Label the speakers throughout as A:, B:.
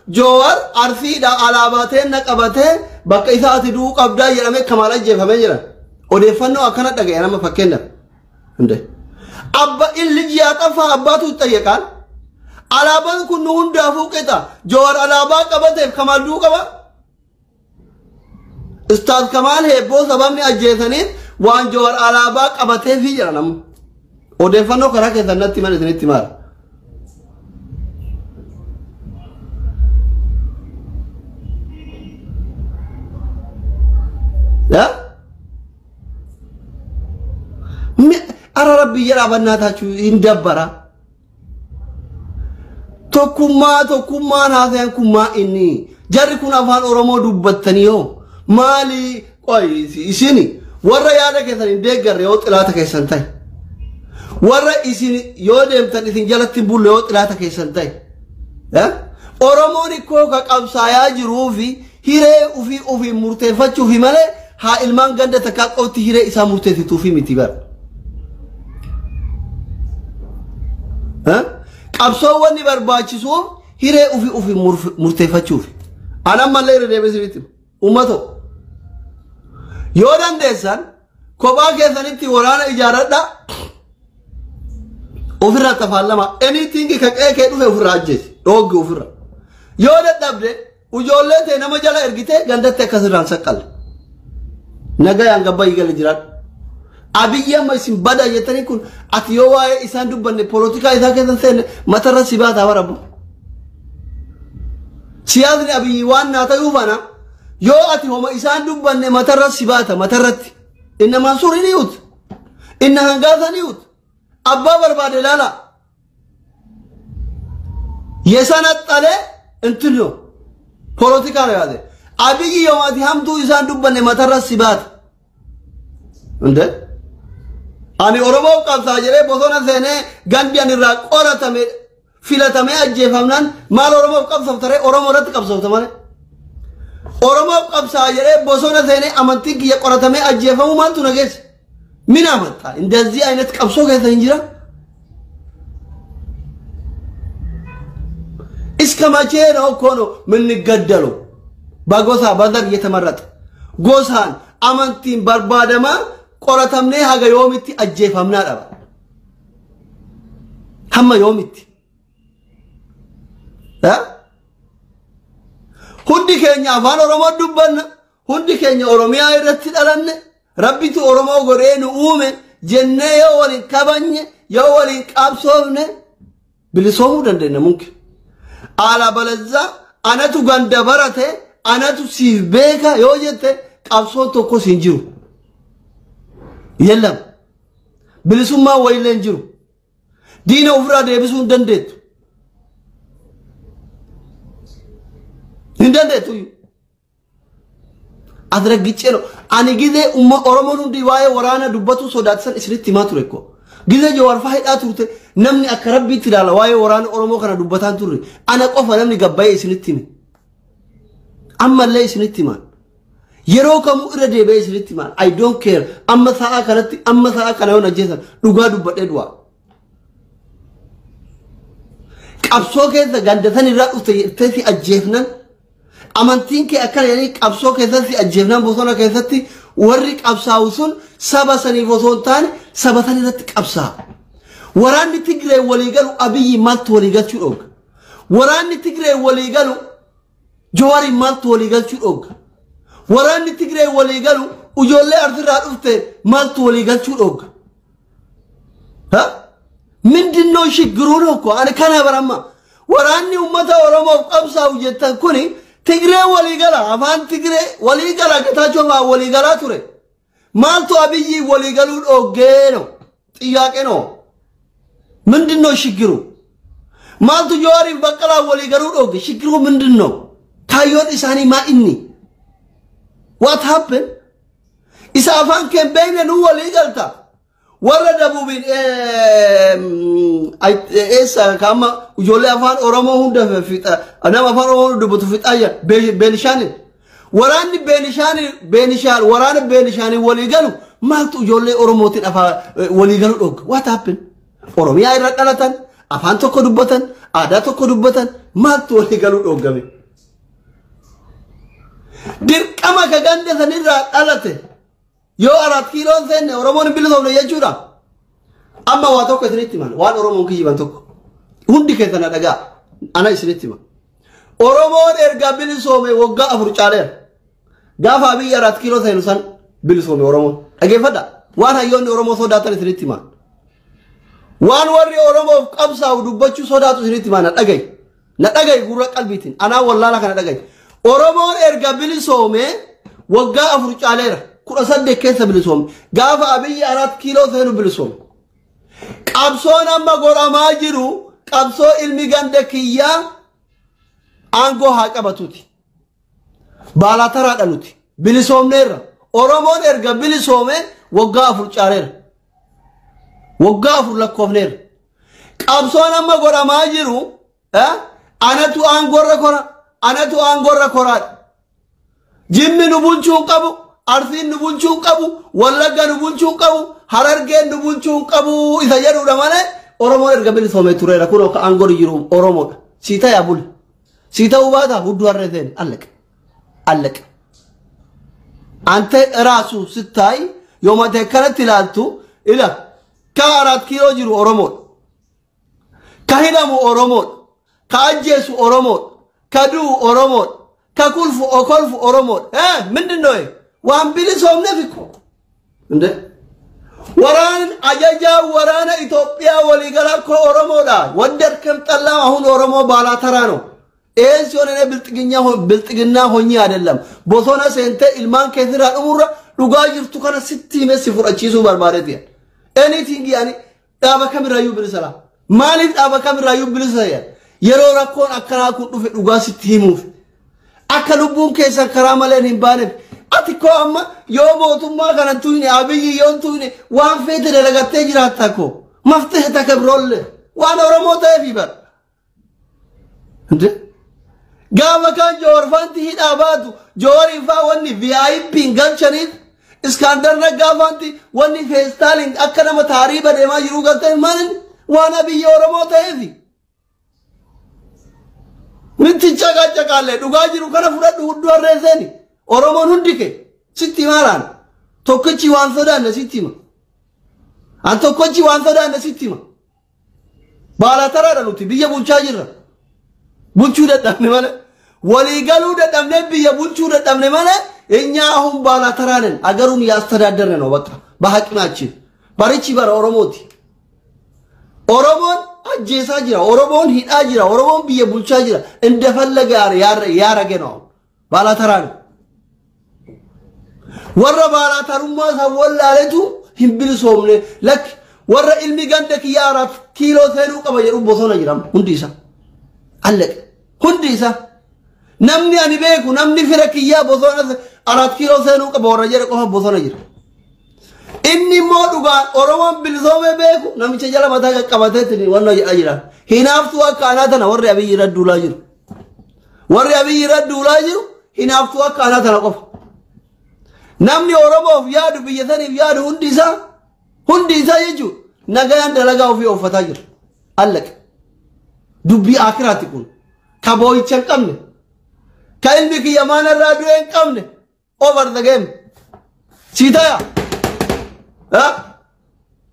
A: Joowar Arsiidha alaabaa teenna qabatee bakka isaati du'uu qabdaa jedhamee Kamaal ajjeefamee jira. Odeeffannoo akkana dhaga'e nama fakkeenyaaf. Hundee. Abba illi yaaqaffaa abbaatu xayyeqaan. Alaabaan kun nu hundaafuu qixa. Joowar alaabaa qabateef Kamaal du'uu qaba. Ustaaz Kamaal Heebboo sababni ajjeesaniif waan Joowar alaabaa qabateefi jira namni. Odeeffannoo karaa keessan natti himan isinitti himaara. Yaa? Ara rabbi jedhaa bannaataachuu hin dabbara. Tokkummaa tokkummaan haasayan kun maa inni? Jarri kun afaan Oromoo dubbattanii hoo? Maali qoy isin warra yaada keessan hin deeggarre yoo xilaata keessan ta'e. Warra isin yoo deemtan isin jalatti hin bulle yoo xilaata keessan ta'e. Oromoon ikkoo ka qabsaayaa jiruu fi hiree ofii ofiin murteeffachuufi malee haa ilmaan ganda takkaa qofti hiree isaa murteessituufi miti bara. Qabsoon wanni barbaachisuuf hiree ofii ofiin murteeffachuufi. An ammallee irra deebi'ee isinitti hima. Uummatoo yoo dandeessan kophaa keessanitti waraana ijaarradhaa ofirraa tafaallama. Anything ka qe'ee kee dhufe ofirraa ajjeesi. Dhooggi ofirra. Yoo dadhabde ijoollee tee nama jala ergitee gandatti akkasirraan saqqalle. Nagayaan gabbayyi gala jiraadhu. Abiyyi amma isin bada jettanii kun ati yoo waa'ee isaan dubbanne polotikaa isaa keessa seenne matarra si baataa barabbu. Siyaasni Abiyyi waan naa ta'uuf ana yoo ati homa isaan dubbanne matarra si baata matarratti. Inna Mansuur ni ut. Inna Hangaasa ni ut. Abbaa barbaade laala. የሰነጠለ እንትን ነው ፖለቲካ ነው ያዘ። አብይ የማቲ ሀምቱ isaan dubbanne matarra si baata. እንደ ani Oromoo qabsaa jedhee bosona seenee gandi ani irraa qoratame filatamee ajjeefamnaan maal Oromoof qabsofta ree? Oromoo irratti qabsofta malee. Oromoof qabsaa jedhee bosona seenee amantiin kiyya qoratamee ajjeefamuu maaltu na geesse? Min amantaa? እንደዚህ አይነት qabsoo keessa hin jira. እስከ መቼ ነው እኮ ነው የምንገደለው? በጎሳ በዘር እየተመረጠ ጎሳን amantiin barbaadamaa qoratamnee haga yoomitti ajjeefamnaa dhaba. Hamma yoomitti? Hundi keenya afaan Oromoo dubbanna. Hundi keenya Oromiyaa irratti dhalanne. Rabbitu Oromoo godhee nu uume jennee yoo waliin kabajne yoo waliin qabsoofne bilisoomuu dandeenya mumkin. Ala balazza anatu ganda barate anatu siif beeka yoo jette qabsoon tokkos hin jiru. Yelam. Bilisummaa wayiillee hin jiru. Diina ofirraa deebisuu hin dandeettu. Hin dandeettu iyyuu. Asraggiccee no. Ani gizee umma Oromoon hundi waa'ee waraana dubbatu sodaatisan isinitti himaa ture ko. Gizee Jawaar fa'aa hidhaa turte namni akka rabbiitti ilaala waa'ee waraana Oromoo kana dubbataan turre. Ana qofa namni gabbayee isinitti hime. Ammallee isinitti himaan. Yeroo kamuu irra deebi'ee isinitti himaan. I don't care. Amma sa'a kanatti amma sa'a kana yoo ajjeesan dhugaa dubbadhee du'a. Qabsoo keessa ganda san irraa dhufte jettee si ajjeefnan amantiin kee akkana jedhanii qabsoo keessatti si ajjeefnan bosona keessatti warri qabsaa'u sun saba saniif osoo hin taane saba san irratti qabsaa'a. Waraanni Tigree walii galu Abiyyi maaltu walii galchuu dhoogga? Waraanni Tigree walii galu Jawaariin maaltu walii galchuu dhoogga? Waraanni Tigree walii galu ijoollee Arsirraa dhufte maaltu walii galchuu dhoogga? ምንድነው ችግሩ ነው እኮ ani kana baramma waraanni ummata Oromoof qabsaa'u jettan kuni Tigree walii gala afaan Tigree walii gala Getaachoo fa'aa walii galaa ture. Maaltu Abiyyi walii galuu dhoggee ነው ጥያቄ ነው። ምንድነው ችግሩ? Maaltu Jawaariif Baqqalaa walii galuu dhogge? ችግሩ ምንድነው? Kaayyoon isaanii maa inni? What happened? Isa afaan kee hin beekne nu walii galta. Warra dabuubiin eessa kaama ijoollee afaan Oromoo hunda fixa nama afaan Oromoo dubbatu fixaa jira Beenishaaniin. Waraanni Beenishaanii Beenishaal waraana Beenishaanii walii galu maaltu ijoollee Oromootiin afaan walii galu dhogga? What happened? Oromiyaa irra dhalatan Afaan tokko dubbatan, aadaa tokko dubbatan, maaltu walii galuu dhoggame? Dirqama ka ganda sanirraa dhalate yoo Araat Kiiloon seenne Oromoon hin bilisoomne jechuudha. Amma waa tokko isinitti himan, waan Oromoon kiyyiban tokko. Hundi keessan na dhagaa, ana isinitti hima. Oromoon erga bilisoome waggaa 4 caaleera. Gaafa Abiyyi Araat Kiiloo seenu san bilisoome Oromoon. Dhageeffadha. Waan hayyoonni Oromoo sodaatan isinitti himan. Waan warri Oromoof qabsaa'u dubbachuu sodaatu isinitti himan, na dhagayi. Na dhagayi gurra qalbiitiin. Anaa wallaala kana dhagayi. Oromoon erga bilisoome waggaa 4 caaleera. 18 keessa bilisoome. Gaafa Abiyyi Araat Kiiloo seenu bilisoome. Qabsoon amma godhamaa jiru qabsoo ilmi ganda kiyyaa aangoo haa qabatuuti. Baalaataraadha nuti. Bilisoomneerra. Oromoon erga bilisoome waggaa 4 caaleera. Waggaa 4 lakkoofneerra. Qabsoon amma godhamaa jiru anatu aangoorra kora, anatu aangoorra koraadha. Jimmi nu bulchuu hin qabu, Arsiin nu bulchuu hin qabu, Wallagga nu bulchuu hin qabu, Harargeen nu bulchuu hin qabu isa jedhudha malee Oromoon erga bilisoomee tureera. Kunoo ka aangoorra jiru Oromoodha. Sii ta'aa buli. Sii ta'uu baata hudduu harree seeni. Allaq. Allaq. Ante raasu sittaay yooma ta'e kanatti ilaaltu ila ka Araat Kiiloo jiru Oromoodha. Ka hidhamu Oromoodha. Ka ajjeesu Oromoodha. Ka du'u Oromoodha. Ka kulfu okolfu Oromoodha. ምንድን ነው? Waan bilisoomneef ikko. እንደ waraan ajajaa waraana Itoophiyaa waliigalaa እኮ Oromoodha. ወደድክም ጠላም አሁን ኦሮሞ ባላተራ ነው። ይህን ሲሆን እኔ ብልጥግና ሆኜ አይደለም። Bosona seentee ilmaan keetirraa dhumurra dhugaa jirtu kana sitti himee si fudhachiisuu barbaadeeti. Anything yaani dhaaba kamirraayyuu bilisa laa. Maaliif dhaaba kamirraayyuu bilisa yaani? Yeroo rakkoon akkanaa kun dhufe dhugaa sitti himuuf. Akka lubbuun keessan karaa maleen hin baaneef. Ati koo amma yoo mootummaa kana tuyne, Abiyyi yoo tuyne, waan feete dalagattee jiraatta koo. Maftee takka biroolle waan Oromoo ta'eef bara. Gaafa kaan Joorfaanti hidhaa baatu Jooriin faa wanni VIP'n galchaniif, Iskaandar Naggaa faanti wanni feestaaliin akka nama taariiba deemaa jiruu galteef maalin? Waan Abiyyi Oromoo ta'eefi. Nuti caqacaqaalee dhugaa jiru kana fudhadhu, hudduu harree seeni. Oromoon hundi kee sitti himaaraan tokkichi waan sodaanne sitti hima. An tokkichi waan sodaanne sitti hima. Baalataraadha nuti, biyya bulchaa jirra. Bulchuu dadhabne malee. Walii galuu dadhabne, biyya bulchuu dadhabne malee እኛ አሁን ባላተራ ነን። አገሩን እያስተዳደርን ነው። በቃ በአቅማችን barichi bara Oromooti. Oromoon ajjeesaa jira. Oromoon hidhaa jira. Oromoon biyya bulchaa jira. እንደፈለገ ያረገ ነው። ባላተራ ነው። Warra baalatarummaa san wallaaletu hin bilisoomne. Lakki, warra ilmi ganda kiyya Araat Kiiloo seenuu qaba jedhu bosona jira hundi isaa. Allaqe hundi isaa. Namni ani beeku, namni fira kiyyaa bosona Araat Kiiloo seenuu qaba warra jedhe qofa bosona jira. Inni immoo dhugaan Oromoon bilisoome beeku namicha jala mataa qaqqabateetti wanna jedhaa jira. Hinaaftuu akka anaa tana warri Abiyyi irra duulaa jiru. Warri Abiyyi irra duulaa jiru hinaaftuu akka anaa tana qofa. Namni Oromoof yaadu, biyya saniif yaadu hundi isaa jechuun nagayaan dalagaa ofii ooffataa jira. Allaqe. Dubbii akiraati kun. Ka boo'icha hin qabne. Ka ilmi kiyya maanarraa du'e hin qabne. Over the game. Siitaya.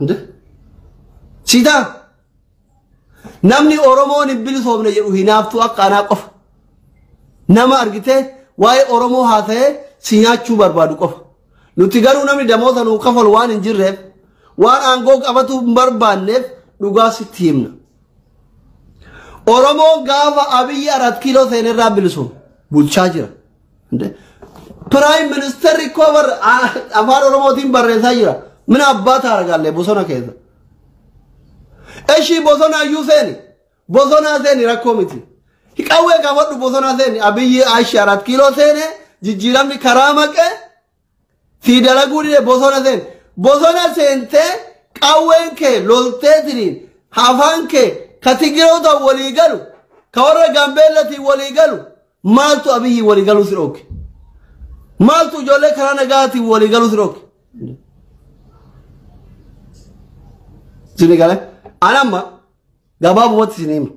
A: እንዴ siitaa. Namni Oromoon hin bilisoomne jedhu hinaaftuu akka anaa qofa. Nama argitee waa'ee Oromoo haasa'ee si nyaachuu barbaadu qofa. Nuti garuu namni damoota nuu kafalu waan hin jirreef, waan aangoo qabatu hin barbaanneef dhugaa sitti himna. Oromoon gaafa Abiyyi Arat Kiiloo seenerraa bilisoom bulchaa jira. Prime ministerri koo bar afaan Oromootiin barreessaa jira. Mina abbaa taaragaallee bosona keessa. Eshii, bosona iyyuu seeni. Bosonaa seeni, rakkoo miti. Qawwee qabadhu, bosonaa seeni. Abiyyi ashi Arat Kiiloo seene, jijjiiramni karaa maqee fi dalaguu dide, bosona seeni. Bosona seentee qawween kee lolteetiniin afaan kee ka Tigiroota walii galu, ka warra Gaambeellatiin walii galu, maaltu Abiyyi walii galuu si dhooke? Maaltu ijoollee karaa nagaatiin walii galuu si dhooke? Sini galee? Ani amma Gabaabumatti isin hima.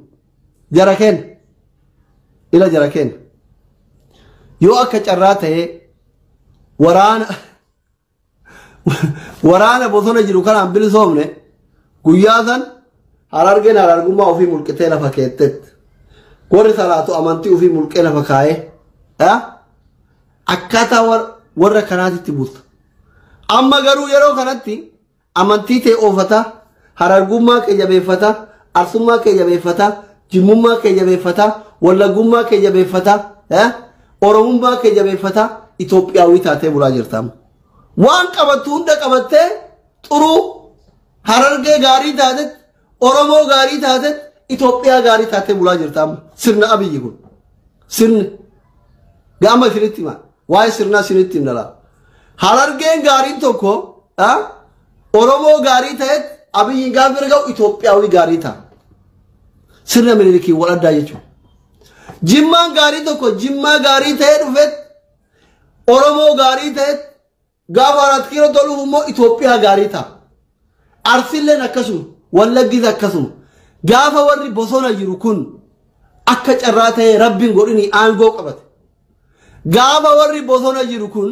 A: Jara keenya. Ila jara keenya. Yoo akka carraa ta'ee waraana bosona jiru kanaan bilisoomne guyyaa san Harargeen harargummaa ofii mulqitee lafa keettetti. Warri salaatu amantii ofii mulqee lafa kaa'ee akkaataa warra kanaatitti bulta. Amma garuu yeroo kanatti amantii ta'e oofataa, harargummaa kee jabeeffataa, arsummaa kee jabeeffataa, jimmummaa kee jabeeffataa, wallagummaa kee jabeeffataa, oromummaa kee jabeeffataa Itoophiyaawii taatee bulaa jirta. Waan qabattu hunda qabattee xuruu Harargee gaarii taatetti, Oromoo gaarii taatetti, Itoophiyaa gaarii taatee bulaa jirta amma. Sirna Abiyyi kun. Sirni. Gama isinitti hima. Waa'ee sirnaa isinitti himna laa. Harargeen gaariin tokko Oromoo gaarii ta'etti Abiyyiin gaafa bira ga'u Itoophiyaawii gaarii ta'a. Sirna Minilikiin wal addaa jechuudha. Jimmaan gaarii tokko Jimmaa gaarii ta'ee dhufetti Oromoo gaarii ta'etti gaafa 4 kiiloo toluuf immoo Itoophiyaa gaarii ta'a. Arsilleen akkasuma, Wallaggis akkasuma. Gaafa warri bosona jiru kun akka carraa ta'ee Rabbiin godhinii aangoo qabate. Gaafa warri bosona jiru kun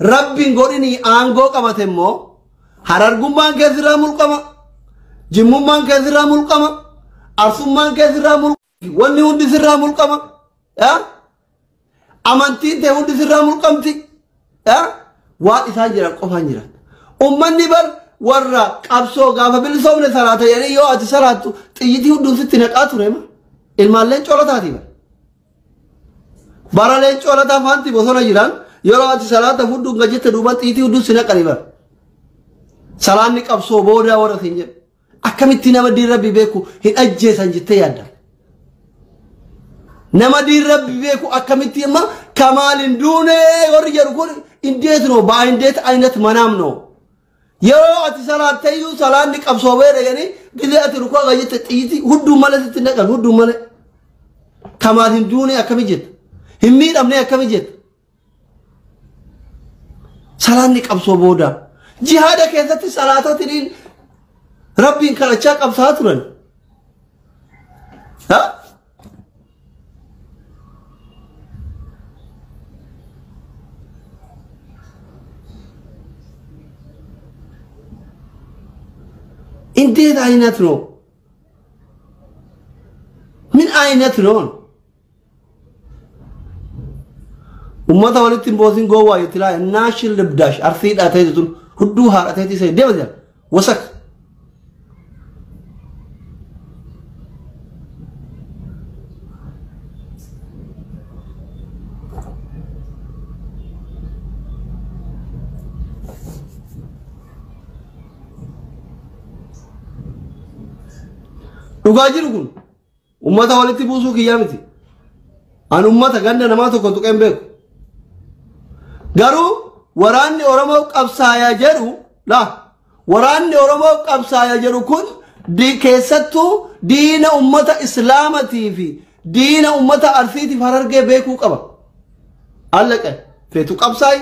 A: Rabbiin godhinii aangoo qabate immoo harargummaan keessirraa mulqama, jimmummaan keessirraa mulqama, arsummaan keessirraa mulqama, wanni hundi sirraa mulqama. Amantiin ta'e hundi sirraa mulqamti. Waan isaan jiran qofaan jiran. Uummanni bar warra qabsoo gaafa bilisoomne salaata jedhanii yoo ati salaattu xiyyitii hunduu sitti naqaa ture ma. Ilmaalleen colataati bar. Bara leen colataa faanti bosona jiran yeroo ati salaata hunduu nga jette duuba xiyyitii hunduu si naqani bar. Salaanni qabsoo boodaa warra siin jedhu. Akkamitti nama diin rabbi beeku hin ajjeesan jettee yaadda. Nama diin rabbi beeku akkamitti amma kamaal hin duune warri jedhu kun indeet noo baa indeet ayinat manaam noo. Yeroo ati salaatte iyyuu salaanni qabsoo beera jedhanii gizee ati rukuu aga jette xiyyitii hudduu malee sitti naqan hudduu malee. Kamaal hin duune akkami jetta. Hin miidhamne akkami jetta. Salaanni qabsoo booda. Jihaada keessatti salaatotiniin Rabbiin kadhachaa qabsaa turan. እንዴት አይነት ነው? ምን አይነት ነው? Ummata walitti hin boosin gowwaa jetti laa naashil libdaash arsiidhaa ta'e tun hudduu haadha ta'e isa deema jira wasak. Dhugaa jiru kun ummata walitti buusuu kiyyaa miti. An ummata ganda namaa tokko tuqeen beeku. Garuu waraanni Oromoo qabsaayaa jedhu laa waraanni Oromoo qabsaayaa jedhu kun keessattuu diina ummata Islaamatii fi diina ummata Arsiitiif Harargee beekuu qaba. Allaqa feetu qabsaayi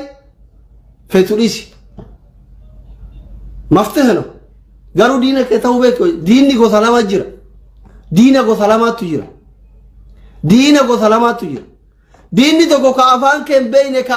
A: feetu dhiisi. Mafte sana garuu diina kee ta'uu beeku diinni gosa lama jira. Diina gosa lamaatu jira. Diina gosa lamaatu jira. Diinni tokko ka afaan kee hin beekne ka